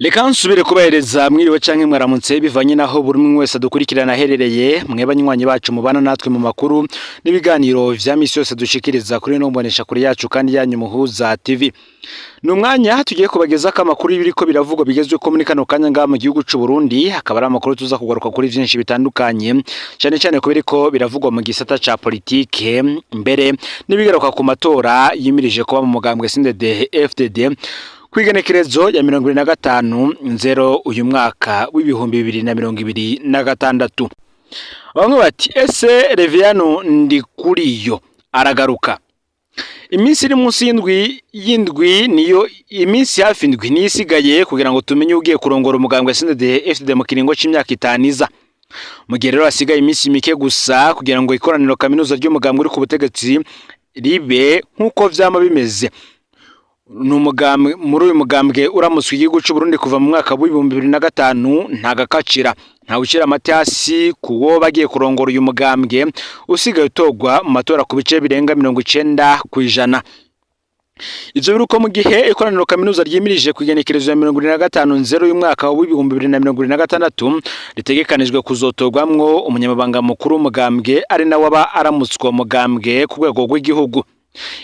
Reka nsubire kubahereza mwiriwe canke mwaramutse, bivanye naho buri umwe wese adukurikirana aherereye. Mwe banywanyi bacu mubana natwe mu makuru n'ibiganiro vya misi yose dushikiriza kuri ino mbonesha kure yacu kandi yanyu, Muhuza TV. Ni umwanya tugiye kubagezako amakuru y'ibiriko biravugwa bigezweho muri kano kanya ngaha mu gihugu c'u Burundi. Hakaba ari amakuru tuza kugaruka kuri vyinshi bitandukanye, cane cane ku biriko biravugwa mu gisata ca politike, mbere n'ibigaruka ku matora yimirije kuba mu mugambwe CNDD FDD kw'igenekerezo ya 25 nzero uyu mwaka w'2026. Bamwe bati: "Ese Reviano Ndikuriyo aragaruka?" Iminsi iri munsi y'indwi niyo, iminsi hafi 7 niyo isigaye kugira ngo tumenye ugiye kurongora umugambwe CNDD FDD mu kiringo c'imyaka 5 iza. Mu gihe rero hasigaye iminsi mike gusa kugira ngo ikoraniro kaminuza ry'umugambwe uri ku butegetsi ribe, nk'uko vyama bimeze, ni umugambwe muri uyu mugambwe uramutswe igihugu c'u Burundi kuva mu mwaka w'2005, nta gakacira, nta gucira amate hasi kuwo bagiye kurongora uyu mugambwe usigaye utorwa mu matora ku bice birenga 90%. Ivyo biruko mu gihe ikoraniro kaminuza ryimirije ku igenekerezo ya 25 nzero y'umwaka w'2026 ritegekanijwe kuzotorwamwo umunyamabanga mukuru w'umugambwe, ari nawe aba aramutswa umugambwe ku rwego rw'igihugu.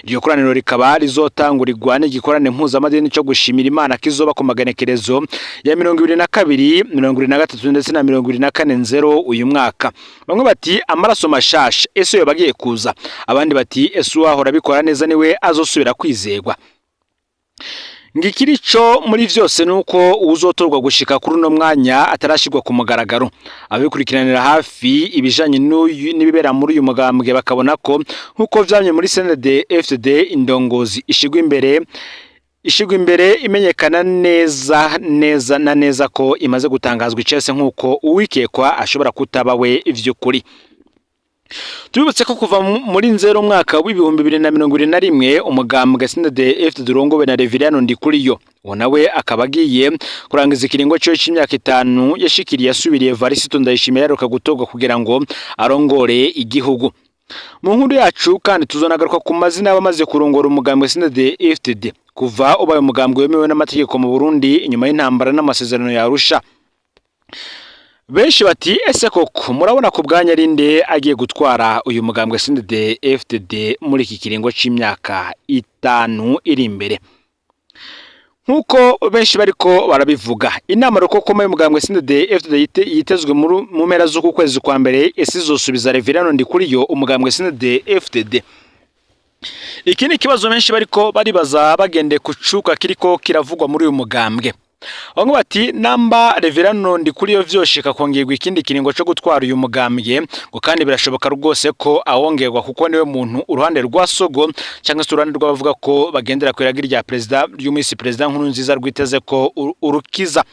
Iryo koraniro rikaba rizotangurirwa n'igikorane mpuzamadini co gushimira Imana kizoba ku magenekerezo ya 22, 23 ndetse na 24 nzero uyu mwaka. Bamwe bati: "Amaraso mashasha ese yoba agiye kuza?" Abandi bati: "Ese uwahora abikora neza niwe azosubira kwizegwa?" Ngikirico muri vyose nuko uwuzotorwa gushika kuri uno mwanya atarashirwa ku mugaragaro. Abikurikiranira hafi ibijanye n'ibibera muri uyu mugambwe bakabona ko, nkuko vyamye muri CNDD FDD, indongozi ishigwa imbere imenyekana neza neza na neza ko imaze gutangazwa icese, nk'uko uwikekwa ashobora kutaba we vy'ukuri. Tubibutse ko kuva muri nzero umwaka w'2021 umugambwe CNDD FDD urongowe na Reverien Ndikuriyo, uwo nawe akaba agiye kurangiza ikiringo ciwe c'imyaka 5 yashikiriye asubiriye Evariste Ndayishimiye yaheruka gutorwa kugira ngo arongore igihugu. Mu nkuru yacu kandi tuzonagaruka ku mazina y'abamaze kurongora umugambwe CNDD FDD kuva ubaye umugambwe wemewe n'amategeko mu Burundi inyuma y'intambara n'amasezerano ya Arusha. Benshi bati: "Ese koko murabona ku bwanya ari nde agiye gutwara uyu mugambwe CNDD FDD muri iki kiringo c'imyaka 5 iri imbere?" Nk'uko benshi bariko barabivuga, inama rukokoma y'umugambwe CNDD FDD yitezwe mu mpera z'uku kwezi kwa mbere, ese izosubiza Reverien Ndikuriyo umugambwe CNDD FDD? Iki ni ikibazo benshi bariko baribaza bagendeye ku cuka kiriko kiravugwa muri uyu mugambwe. Bamwe bati: "Namba Reverien Ndikuriyo vyoshika kongerwa ikindi kiringo co gutwara uyu mugambwe, ngo kandi birashoboka rwose ko awongerwa, kuko niwe muntu uruhande rwa Sogo cyangwa se uruhande rw'abavuga ko bagendera ku iragi rya perezida ry'umisi perezida Nkurunziza rwiteze ko urukiza.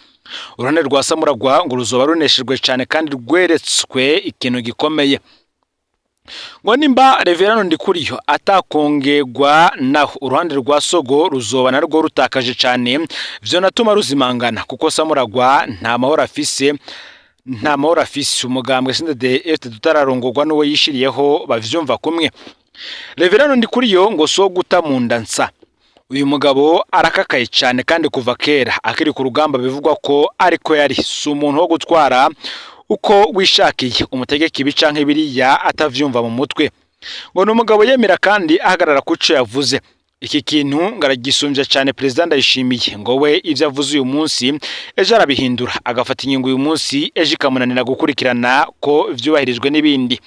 Uruhande rwa Samuragwa ngo ruzoba runeshejwe cyane kandi rweretswe ikintu gikomeye." Ngo nimba Reverien Ndikuriyo atakongerwa naho, uruhande rwa Sogo ruzoba narwo rutakaje cyane, vyonatuma ruzimangana, kuko Samuragwa nta mahoro afise, nta mahoro afise umugambwe CNDD FDD utararongorwa n'uwo yishiriyeho bavyumva kumwe. Reverien Ndikuriyo ngo so guta mu nda nsa. Uyu mugabo arakakaye cyane kandi kuva kera akiri ku rugamba bivugwa ko ariko yari si umuntu wo gutwara uko wishakiye, umutegeka ibi canke biriya atavyumva mu mutwe. Ngo ni umugabo yemera kandi ahagarara ku co yavuze. Iki kintu ngo aragisumbya cyane perezida Ndayishimiye. Ngo we ivyo avuze uyu munsi, ejo arabihindura, agafata ingingo uyu munsi, ejo ikamunanira gukurikirana ko vyubahirijwe n'ibindi.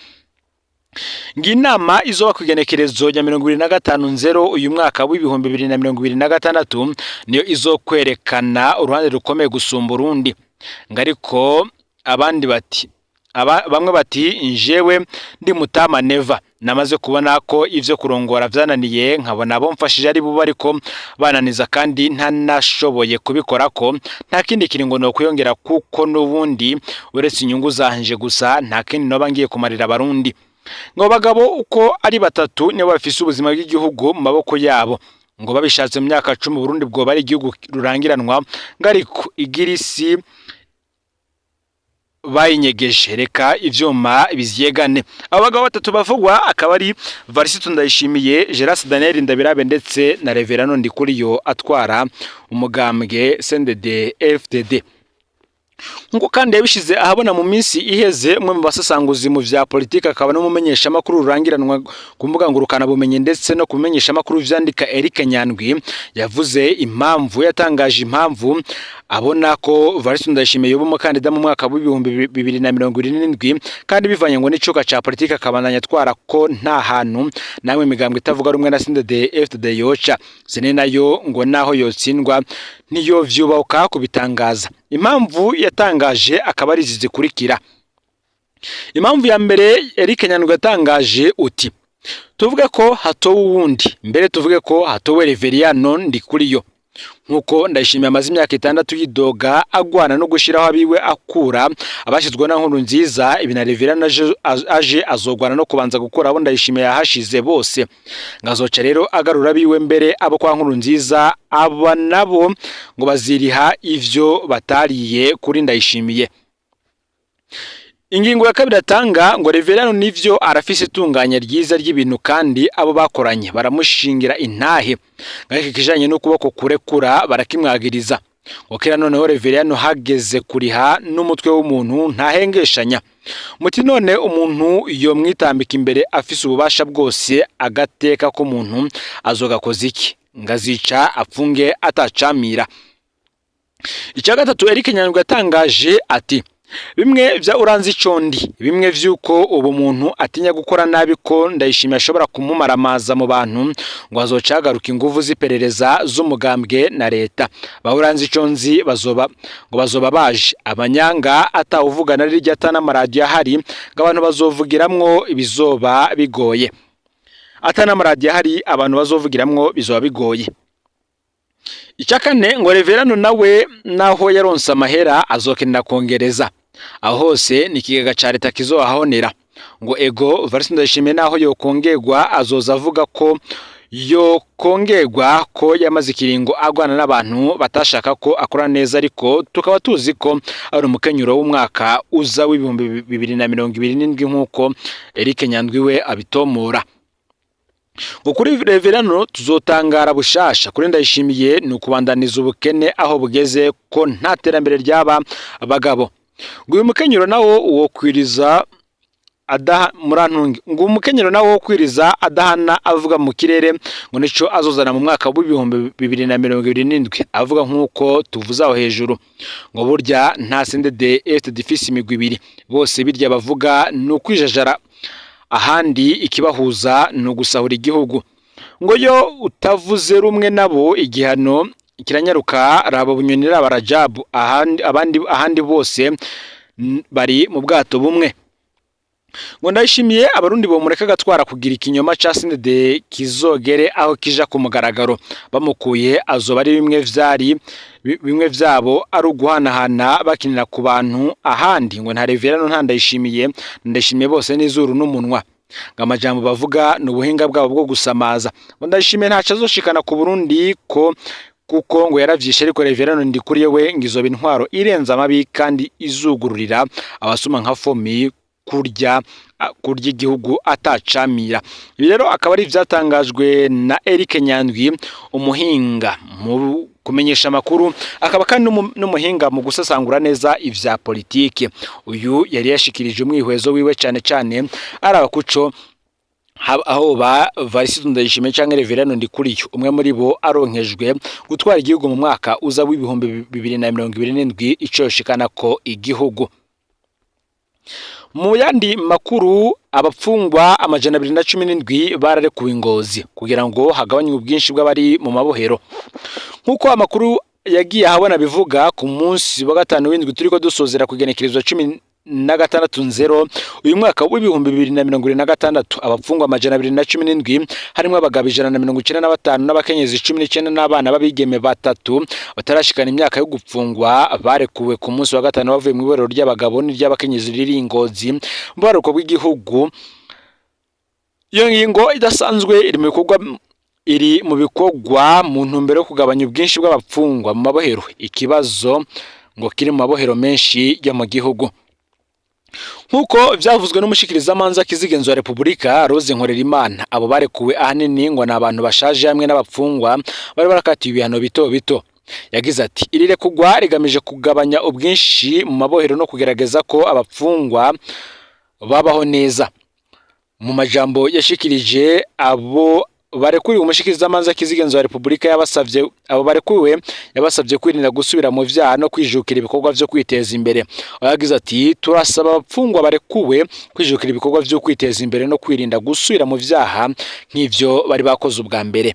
Inama izoba ku igenekerezo rya 25 nzero uyu mwaka w'2026 niyo izokwerekana uruhande rukomeye gusumba urundi. Ngo ariko abandi bati bamwe bati: "Njewe ndi mutama Neva, namaze kubona ko ivyo kurongora vyananiye, nkabona abo mfashije ari bo ariko bananiza kandi ntanashoboye kubikora, ko nta kindi kiringo no kwiyongera, kuko n'ubundi uretse inyungu zanje gusa nta kindi noba ngiye kumarira Abarundi." Ngo bagabo uko ari batatu nibo bafise ubuzima bw'igihugu mu maboko yabo. Ngo babishatse mu myaka 10 Burundi bwoba ari igihugu rurangiranwa. Ngo ariko igirisi Bayinyegeje, reka ivyuma bivyegane. Abo bagabo batatu bavugwa akaba ari Varisito Ndayishimiye, Geras Daniel Ndabirabe ndetse na Reverano Ndikuriyo atwara umugambwe CNDD FDD. Nkuko kandi yabishize ahabona mu minsi iheze, umwe mu basesanguzi mu vya politiki akaba n'umumenyeshamakuru rurangiranwa ku mbuga ngurukanabumenyi ndetse no kumenyesha amakuru vyandika, Eric Nyandwi, yavuze impamvu, yatangaje impamvu abona ko Varisito Ndayishimiye yoba umukandida mu mwaka w'2027, kandi bivanye ngo n'icuka ca politiki akabandanya atwara, ko nta hantu namwe imigambwe itavuga rumwe na CNDD FDD yoca sene nayo, ngo naho yotsindwa ntiyovyubahuka kubitangaza. Impamvu yatangaje akaba ari izi zikurikira. Impamvu ya mbere Eric Nyandwi yatangaje uti: "Tuvuge ko hatowe uwundi, mbere tuvuge ko hatowe Reveriyano Ndikuriyo, nkuko Ndayishimiye amaze imyaka 6 yidoga agwana no gushiraho abiwe akura abashyizwe na Nkuru Nziza, ibi na Reveriyano aje azogwana no kubanza gukura abo Ndayishimiye yahashize bose, ngazoca rero agarura abiwe, mbere abo kwa Nkuru Nziza. Aba nabo ngo baziriha ivyo batariye kuri Ndayishimiye." Ingingo ya kabiri atanga, ngo Reveriyano nivyo arafise itunganya ryiza ry'ibintu kandi abo bakoranye baramushingira intahe, ariko ikijanye n'ukuboko kurekura barakimwagiriza. Ngo kera noneho Reveriyano hageze kuriha n'umutwe w'umuntu ntahengeshanya. Muti none umuntu yomwitambika imbere afise ububasha bwose, agateka k'umuntu azogakoza iki? Ngazica apfunge atacamira. Icya gatatu Eric Nyandwi yatangaje ati: "Bimwe vya uranzi icondi, bimwe vy'uko ubu muntu atinya gukora nabi, ko Ndayishimiye ashobora kumumaramaza mu bantu, ngo azoca hagaruka inguvu z'iperereza z'umugambwe na leta, ba uranzi iconzi bazoba ngo bazoba baje abanyanga, atawuvugana rirya, ata n'amaradiyo ahari, ngo abantu bazovugiramwo bizoba bigoye, ata n'amaradiyo ahari abantu bazovugiramwo bizoba bigoye." Icya kane, ngo Reverano nawe naho yaronse amahera azokenera kongereza, aho hose ni ikigega ca leta kizohahonera. Ngo ego Varisi Ndayishimiye naho yokongerwa azoza avuga ko yokongerwa, ko yamaze ikiringo agwana n'abantu batashaka ko akora neza, ariko tukaba tuzi ko ari umukenyuro w'umwaka uza w'2027, nk'uko Eric Nyandwi we abitomora. Ngo kuri Reverano tuzotangara bushasha, kuri Ndayishimiye ni ukubandaniza ubukene aho bugeze, ko nta terambere ry'aba bagabo. Ngo uyu mukenyero nawo wo kwiriza adaha murantunge, ngo umukenyero nawo wo kwiriza adahana avuga mu kirere, ngo nico azozana mu mwaka w'2027, avuga nk'uko tuvuze aho hejuru. Ngo burya nta CNDD FDD ifise imigwi ibiri, bose birya bavuga ni ukwijajara, ahandi ikibahuza ni ugusahura igihugu. Ngo yo utavuze rumwe nabo igihano kiranyaruka, raba Bunyoni, raba Rajabu, ahandi abandi, ahandi bose bari mu bwato bumwe. Ngo Ndayishimiye Abarundi bomureka agatwara kugira ikinyoma ca CNDD kizogere aho kija ku mugaragaro, bamukuye azoba ari bimwe vyari bimwe vyabo, ari uguhanahana bakinira ku bantu, ahandi ngo nta Reverano, nta Ndayishimiye, Ndayishimiye bose n'izuru n'umunwa, ngo amajambo bavuga ni ubuhinga bwabo bwo gusamaza. Ngo Ndayishimiye ntaco azoshikana ku Burundi ko kuko ngo yaravyishe, ariko Reverano Ndikuriyo we ngo izoba intwaro irenze amabi kandi izugururira abasuma nka Fomi kurya igihugu atacamira. Ibi rero akaba ari ivyatangajwe na Eric Nyandwi, umuhinga mu kumenyesha amakuru, akaba kandi n'umuhinga mu gusesangura neza ivya politike. Uyu yari yashikirije umwihwezo wiwe cane cane araba kuco aho ba Varisito Ndayishimiye canke Reverano Ndikuriyo, umwe muri bo aronkejwe gutwara igihugu mu mwaka uza w'2027, ico yoshikana ko igihugu. Mu yandi makuru, abapfungwa 217 bararekuwe Ingozi kugira ngo hagabanywe ubwinshi bw'abari mu mabohero, nk'uko amakuru yagiye ahabona bivuga. Ku munsi wa gatanu w'indwi turiko dusozera, kugenekerezwa 16 nzero uyu mwaka w'2026, abapfungwa 217, harimwo abagabo 195 n'abakenyezi 19 n'abana b'abigeme batatu batarashikana imyaka yo gupfungwa, barekuwe ku munsi wa gatanu bavuye mu iborero ry'abagabo n'iry'abakenyezi riri i Ngozi mu buraruko bw'igihugu. Iyo ngingo idasanzwe iri mu bikorwa mu ntumbero yo kugabanya ubwinshi bw'abapfungwa mu mabohero, ikibazo ngo kiri mu mabohero menshi yo mu gihugu. Nk'uko vyavuzwe n'umushikirizamanza kizigenzo wa Repubulika Rose Nkorerimana, abo barekuwe ahanini ngo ni abantu bashaje hamwe n'abapfungwa bari barakatiwe ibihano bito bito. Yagize ati: "Iri rekugwa rigamije kugabanya ubwinshi mu mabohero no kugerageza ko abapfungwa babaho neza." Mu majambo yashikirije abo barekuriwe, umushikirizamanza kizigenzo wa Repubulika yabasavye, abo barekuwe yabasavye kwirinda gusubira mu vyaha no kwijukira ibikorwa vyo kwiteza imbere. Aho yagize ati: "Turasaba abapfungwa barekuwe kwijukira ibikorwa vyo kwiteza imbere no kwirinda gusubira mu vyaha nk'ivyo bari bakoze ubwa mbere."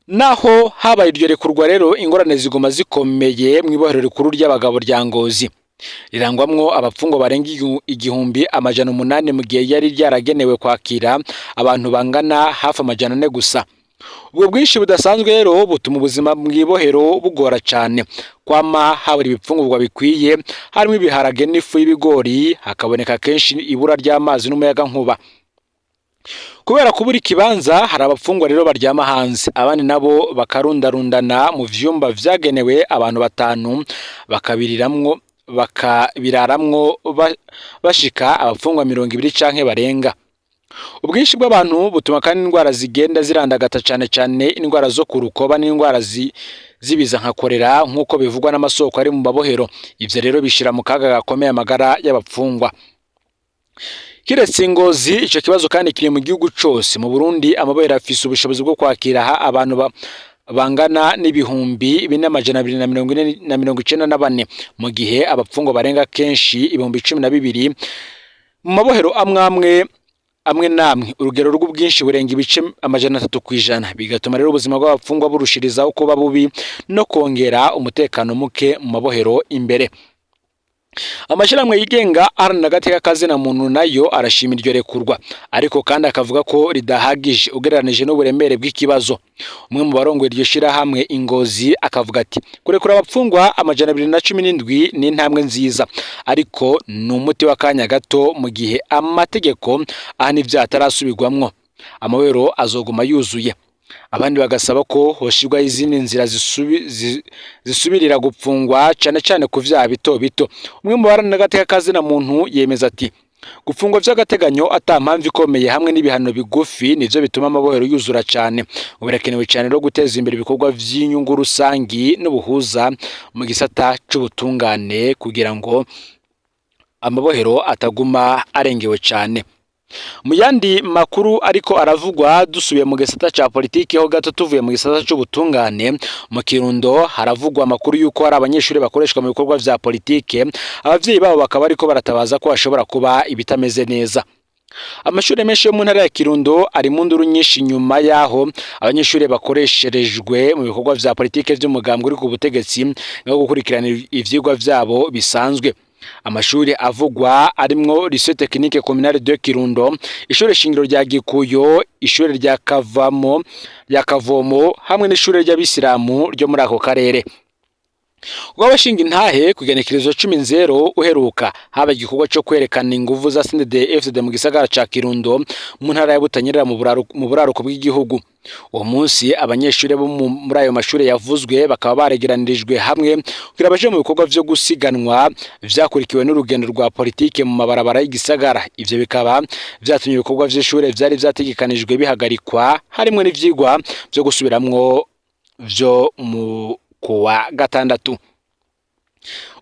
Naho habaye iryo rekurwa rero, ingorane ziguma zikomeye mw'ibohero rikuru ry'abagabo rya Ngozi, rirangwamwo abapfungwa barenga 1800, mu gihe yari ryaragenewe kwakira abantu bangana hafi 400 gusa. Ubwo bwinshi budasanzwe rero butuma ubuzima mw'ibohero bugora cane, kwama habura ibipfungurwa bikwiye, harimo ibiharage n'ifu y'ibigori, hakaboneka kenshi ibura ry'amazi n'umuyagankuba. Kubera kubura ikibanza, hari abapfungwa rero baryama hanze, abandi nabo bakarundarundana mu vyumba vyagenewe abantu batanu, bakabiriramwo, bakabiraramwo bashika abapfungwa 20 canke barenga. Ubwinshi bw'abantu butuma kandi indwara zigenda zirandagata, cane cane indwara zo ku rukoba n'indwara z'ibiza nka korera, nk'uko bivugwa n'amasoko ari mu mabohero. Ivyo rero bishira mu kaga gakomeye amagara y'abapfungwa. Kiretse Ngozi, ico kibazo kandi kiri mu gihugu cose. Mu Burundi, amabohero afise ubushobozi bwo kwakira abantu bangana n'4294 94, mu gihe abapfungwa barenga kenshi 12,000 mu mabohero amwe amwe. Amwe n'amwe urugero rw'ubwinshi burenga ibice 300%, bigatuma rero ubuzima bw'abapfungwa burushirizaho kuba bubi no kongera umutekano muke mu mabohero imbere. Amashyirahamwe yigenga aharanira agateka kazina muntu nayo arashima iryo rekurwa, ariko kandi akavuga ko ridahagije ugereranije n'uburemere bw'ikibazo. Umwe mu barongoye iryo shirahamwe Ingozi akavuga ati: "Kurekura abapfungwa 217 ni intambwe nziza, ariko ni umuti w'akanya gato. Mu gihe amategeko ahana ibyaha atarasubirwamwo, amabohero azoguma yuzuye." Abandi bagasaba ko hoshirwaho izindi nzira zisubirira gupfungwa, cane cane ku vyaha bito bito. Umwe mu baharanira agateka kazina muntu yemeza ati: "Gufungwa vy'agateganyo ata mpamvu ikomeye hamwe n'ibihano bigufi nivyo bituma amabohero yuzura cane." Ngo birakenewe cane rero guteza imbere ibikorwa vy'inyungu rusangi n'ubuhuza mu gisata c'ubutungane kugira ngo amabohero ataguma arengewe cane. Mu yandi makuru ariko aravugwa, dusubiye mu gisata ca politiki ho gato, tuvuye mu gisata c'ubutungane, mu Kirundo haravugwa amakuru y'uko hari abanyeshuri bakoreshwa mu bikorwa vya politike, abavyeyi babo bakaba ariko baratabaza ko hashobora kuba ibitameze neza. Amashuri menshi yo mu ntara ya Kirundo ari mu nduru nyinshi nyuma y'aho abanyeshuri bakoresherejwe mu bikorwa vya politike vy'umugambwe uri ku butegetsi no gukurikirana ivyigwa vyabo bisanzwe. Amashuri avugwa arimwo Lycée Technique Communale de Kirundo, ishure shingiro rya Gikuyo, ishure rya Kavamo, rya Kavomo hamwe n'ishure ry'abisilamu ryo muri ako karere. Ubwo abashinga intahe ku igenekerezo 10 Nzero uheruka haba igikorwa co kwerekana inguvu za CNDD-FDD mu gisagara ca Kirundo, mu ntara ya Butanyerera, mu buraruko bw'igihugu. Uwo munsi abanyeshuri bo muri ayo mashuri yavuzwe bakaba baregeranirijwe hamwe kugira baje mu bikorwa vyo gusiganwa, vyakurikiwe n'urugendo rwa politike mu mabarabara y'igisagara. Ivyo bikaba vyatumye ibikorwa vy'ishure vyari vyategekanijwe bihagarikwa, harimwo n'ivyigwa vyo gusubiramwo vyo mu kuwa gatandatu.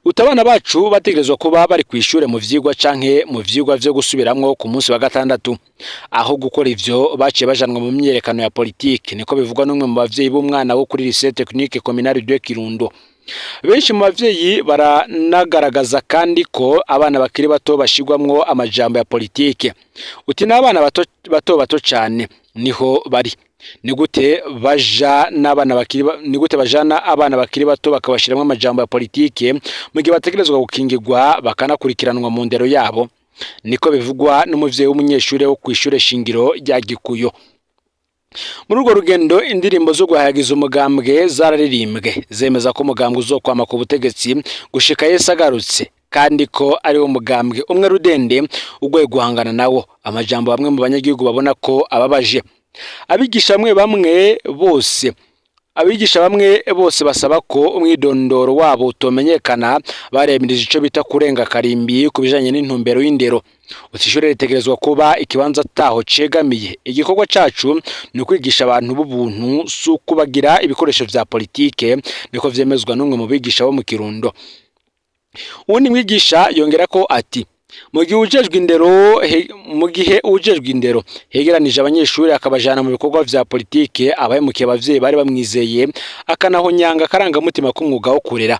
Uti: "Abana bacu bategerezwa kuba bari kw'ishure mu vyigwa canke mu vyigwa vyo gusubiramwo ku munsi wa gatandatu. Aho gukora ivyo, baciye bajanwa mu myiyerekano ya politike." Niko bivugwa n'umwe mu bavyeyi b'umwana wo kuri Lycée Technique Communale de Kirundo. Benshi mu bavyeyi baranagaragaza kandi ko abana bakiri bato bashirwamwo amajambo ya politike. Uti: "N'abana bato bato bato cane niho bari. Ni gute baja n'abana bakiri, ni gute bajana abana bakiri bato bakabashiramwo amajambo ya politike mu gihe bategerezwa gukingirwa bakanakurikiranwa mu ndero yabo?" Niko bivugwa n'umuvyeyi w'umunyeshure wo kw'ishure shingiro rya Gikuyo. Muri urwo rugendo, indirimbo zo guhayagiza umugambwe zararirimbwe, zemeza ko umugambwe uzokwama ku butegetsi gushika Yesu agarutse, kandi ko ari wo mugambwe umwe rudende ugoye guhangana nawo. Amajambo bamwe mu banyagihugu babona ko ababaje. Abigisha bamwe bamwe bose Abigisha bamwe bose basaba ko umwidondoro wabo utomenyekana, baremirije ico bita kurenga karimbi ku bijanye n'intumbero y'indero. Uti ishure ritegerezwa kuba ikibanza taho cegamiye. Igikorwa cacu ni ukwigisha abantu b'ubuntu, si ukubagira ibikoresho vya politike, niko vyemezwa n'umwe mu bigisha bo mu Kirundo. Uwundi mwigisha yongerako ati: Mu gihe uwujejwe indero hegeranije abanyeshuri akabajana mu bikorwa vya politike, abahemukiye abavyeyi bari bamwizeye, akanahonyanga akarangamutima k'umwuga wo kurera.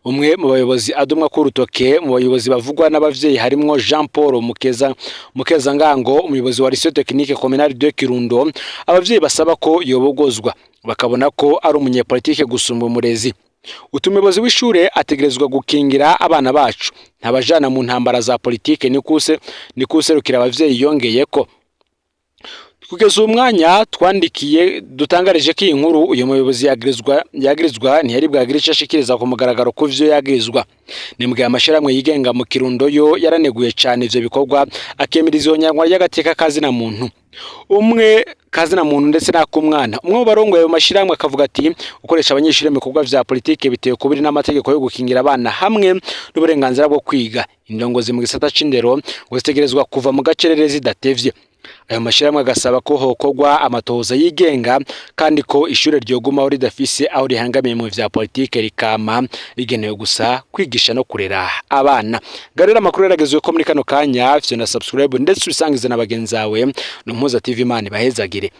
Umwe mu bayobozi adumwa k'urutoke mu bayobozi bavugwa n'abavyeyi harimwo Jean Paul Mukeza Mukezangango, umuyobozi wa Lycée Technique Communale de Kirundo. Abavyeyi basaba ko yobogozwa, bakabona ko ari umunyepolitike gusumba umurezi. Uti umuyobozi w'ishure ategerezwa gukingira abana bacu, ntabajana mu ntambara za politike, nikuserukira abavyeyi. Yongeyeko: Kugeza uwu mwanya twandikiye dutangarije ko iyi nkuru, uyu muyobozi yagirizwa ntiyari bwagire ico ashikiriza ku mugaragaro ku vyo yagirizwa. Ni mu gihe amashirahamwe yigenga mu Kirundo yo yaraneguye cane ivyo bikorwa, akemera ihonyangwa ry'agateka kazina muntu umwe, kazina muntu ndetse n'ak'umwana. Umwe mu barongoye ayo mashirahamwe akavuga ati: Gukoresha abanyeshuri mu bikorwa vya politike biteye kubiri n'amategeko yo gukingira abana hamwe n'uburenganzira bwo kwiga. Indongozi mu gisata c'indero ngo zitegerezwa kuva mu gacerere zidatevye. Ayo mashirahamwe agasaba ko hokorwa amatohoza yigenga, kandi ko ishure ryogumaho ridafise aho rihangamiye mu vya politike, rikama rigenewe gusa kwigisha no kurera abana. Garera amakuru yaragezwe ko muri kano kanya, fyonda subscribe ndetse ubisangize na bagenzi bawe. Ni Mpuza TV, Imana ibahezagire.